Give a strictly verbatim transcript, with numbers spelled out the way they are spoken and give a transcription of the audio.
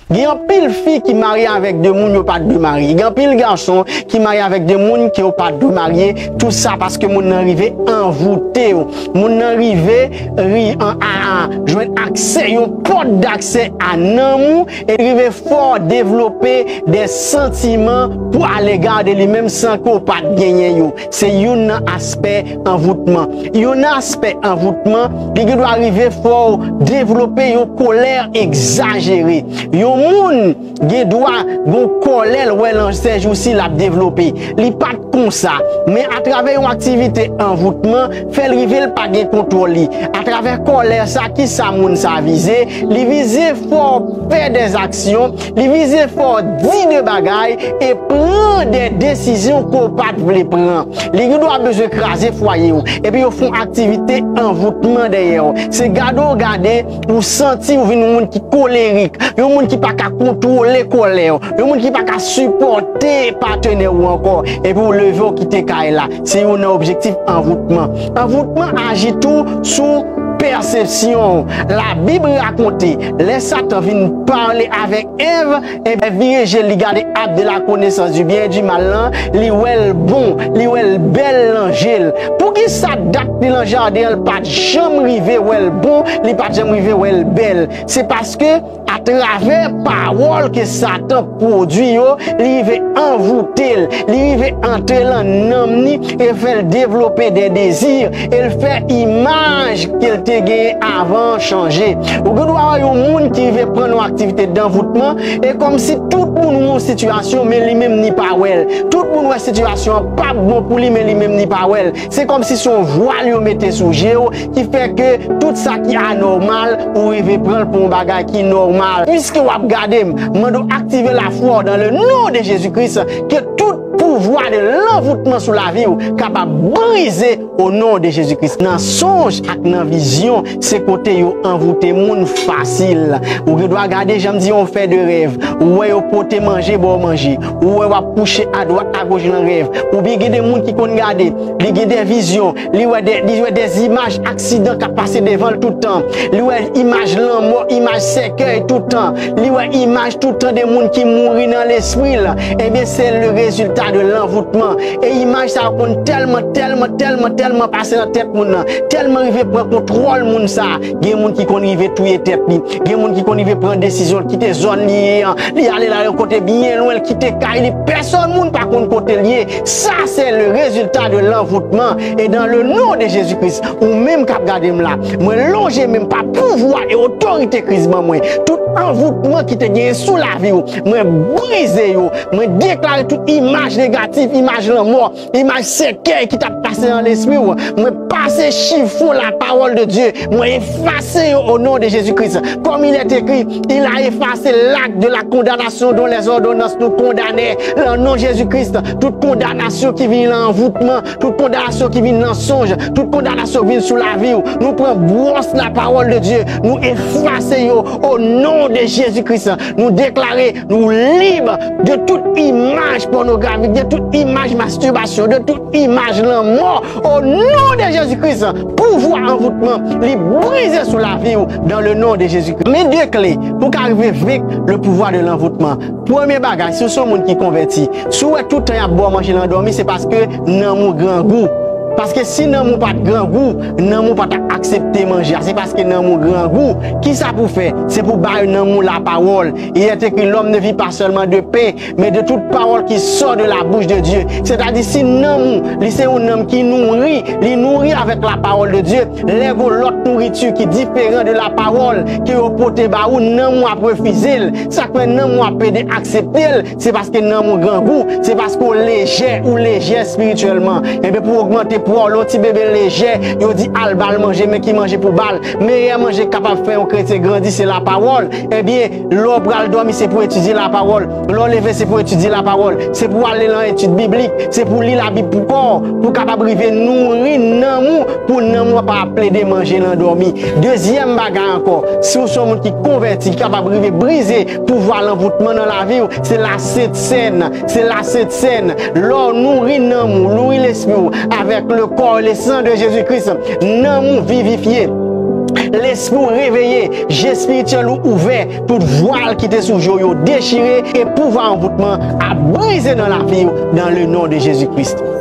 Gen anpil fi ki marye avèk de moun yo pa t dwe marye. Gen anpil gason ki marye avèk de moun ke yo pa t dwe marye. Tout sa paske moun nan rive anvoute yo. Moun nan rive ri, an, a, a, jwenn aksè, yon pòt d'aksè a nanm ou, e rive fè w devlope de santiman pou alega de li menm san ke w pa t genyen yo. Se youn nan aspè anvoutman. Youn nan aspè anvoutman, li gen dwa rive fè w devlope yon kòlè egzajere. Yon moun gen dwa gon kòlè l wè nan sèjousi l ap devlope. Li pa t konsa. Men atravè yon aktivite anvoutman, fè l rive l pa gen kontwòl li. Atravè kòlè sa, ki sa moun sa vize? Li vize fè w fè dèzaksyon, li vize fè w di de bagay e pran de desizyon ke w pa t vle pran. Li gen dwa bezwen kraze fwaye w, epi yo fè yon aktivite anvoutman dèyè w. Se gade w gade, ou santi ou vin yon moun ki kolerik, yon moun ki pa ka kontwole kòlè w, yon moun ki pa ka sipòte patnè w ankò, epi w leve w kite kay la. Se youn nan objektif anvoutman. Anvoutman aji tou sou pèsepsyon w. Labib rakonte, lè Satan vin pale avèk Èv, Èv vire je l, li gade arbre de la connaissance du bien et du mal lan, li wè l bon, li wè l bèl nan je l. Poukisa dat li nan jaden an, l pa t janm rive wè l bon, li pa t janm rive wè l bèl? Se paske atravè pawòl ke Satan pwodui yo, li rive anvoute l, li rive antre lan nanm ni e fè l devlope de dezi, e l fè imaj ke l te genyen avan an chanje. Ou gen dwa wè yon moun ki rive pran yon aktivite danvoutman, e kòmsi tout moun wè yon sitiyasyon, men li menm ni pa wè l. Tout moun wè sitiyasyon an p ap bon pou li, men li menm ni pa wè l. Se kòmsi se yon vwal yo mete sou je w, ki fè ke tout sa ki anòmal, ou rive pran l pou yon bagay ki nòmal. Piske w ap gade m, m mande w aktive lafwa w dans le nom de Jésus-Christ, ke tout pouvwa de lanvoutman sou lavi w kapab brize au nom de Jésus-Christ. Nan sonj ak nan vizyon, se kote yo anvoute moun fasil. Ou gen dwa gade, jan m di, yon fè de rèv. Ou wè yo pote manje ba w manje. Ou wè w ap kouche adwat agoch nan rèv. Oubyen gen de moun ki konn gade, li gen de vizyon, li wè de, li wè de imaj aksidan k ap pase devan l tout tan. Li wè imaj lanmò, imaj sèkèy tout tan. Li wè imaj tout tan de moun ki mouri nan lespri l. Ebyen, se le rezilta de lanvoutman. E imaj sa yo konn tèlman, tèlman, tèlman, tèlman pase nan tèt moun nan, tèlman rive pran kontwòl moun sa. Gen moun ki konn rive touye tèt li. Gen moun ki konn rive pran desizyon, l kite zòn li ye an, li ale la yon kote byen lwen, l kite kay li, pèsòn moun pa konn kote l ye. Sa se le rezilta de lanvoutman. E dans le nom de Jésus-Christ, ou menm k ap gade m la, mwen lonje men m pa pouvwa e otorite Kris ban mwen. Tout anvoutman ki te genyen sou lavi w, mwen brize yo. Mwen deklare tout imaj negatif, imaj lanmò, imaj sèkèy ki t ap pase nan lespri w. Mwen pase chifon la parole de Dieu. Mwen efase yo au nom de Jésus-Christ. Comme il est écrit, il a effacé l'acte de la condamnation dont les ordonnances nous condamnaient. Dans le nom de Jésus-Christ, tout kondanasyon ki vin nan anvoutman, tout kondanasyon ki vin nan sonj, tout kondanasyon ki vin sou lavi w, nou pran bwòs la parole de Dieu, nou efase yo au nom de Jésus-Christ. Nou deklare nou lib de tout imaj pònografik, de tout imaj mastibasyon, de tout imaj lanmò. Au nom de Jésus-Christ, pouvwa anvoutman, li brize sou lavi w dans le nom de Jésus-Christ. Men de kle pou w ka rive venk le pouvoir de l'envoûtement. Premye bagay, si w se yon moun ki konvèti, si w wè tout tan y ap ba w manje nan dòmi, se paske nanm ou grangou. Paske si nanm ou pa t grangou, nanm ou pa t ap aksepte manje a. Se paske nanm ou grangou. Kisa pou w fè? Se pou w bay nanm ou lapawòl. Il est écrit, l'homme ne vit pas seulement de pain, mais de toute parole qui sort de la bouche de Dieu. Sètadi, si nanm ou, li se yon nanm ki nouri, li nouri avèk la parole de Dieu, lè gon lòt nouriti ki diferan de la parole ke yo pote ba ou, nanm ou ap refize l. Sa k fè nanm ou ap pede aksepte l, se paske nanm ou grangou, se paske w lejè, ou lejè espirityèlman. Ebyen, pou ogmante pwa w, lè yon ti bebe lejè, yo di al ba l manje, men ki manje pou ba l. Meyè manje k kapab fè yon kretyen grandi, se lapawòl. Ebyen, lè w pral dòmi, se pou etidye lapawòl. Lè w leve, se pou etidye lapawòl. Se pou w ale nan etid biblik. Se pou w li Labib pou kò w, pou w kapab rive nouri nanm ou, pou nanm ou pa ap plede manje nan dòmi. Dezyèm bagay ankò, si w se yon moun ki konvèti, ki kapab rive brize pouvwa lanvoutman nan lavi w, se lasent sèn. Se lasent sèn. Lè w nouri nanm ou, nouri lespri w avèk le corps et le sang de Jésus-Christ, nanm ou vivifye. Lespri w reveye, je espirityèl ou ouvè, tout vwal ki te sou je w yo dechire, e pouvwa anvoutman ap brize nan lavi w, dans le nom de Jésus-Christ.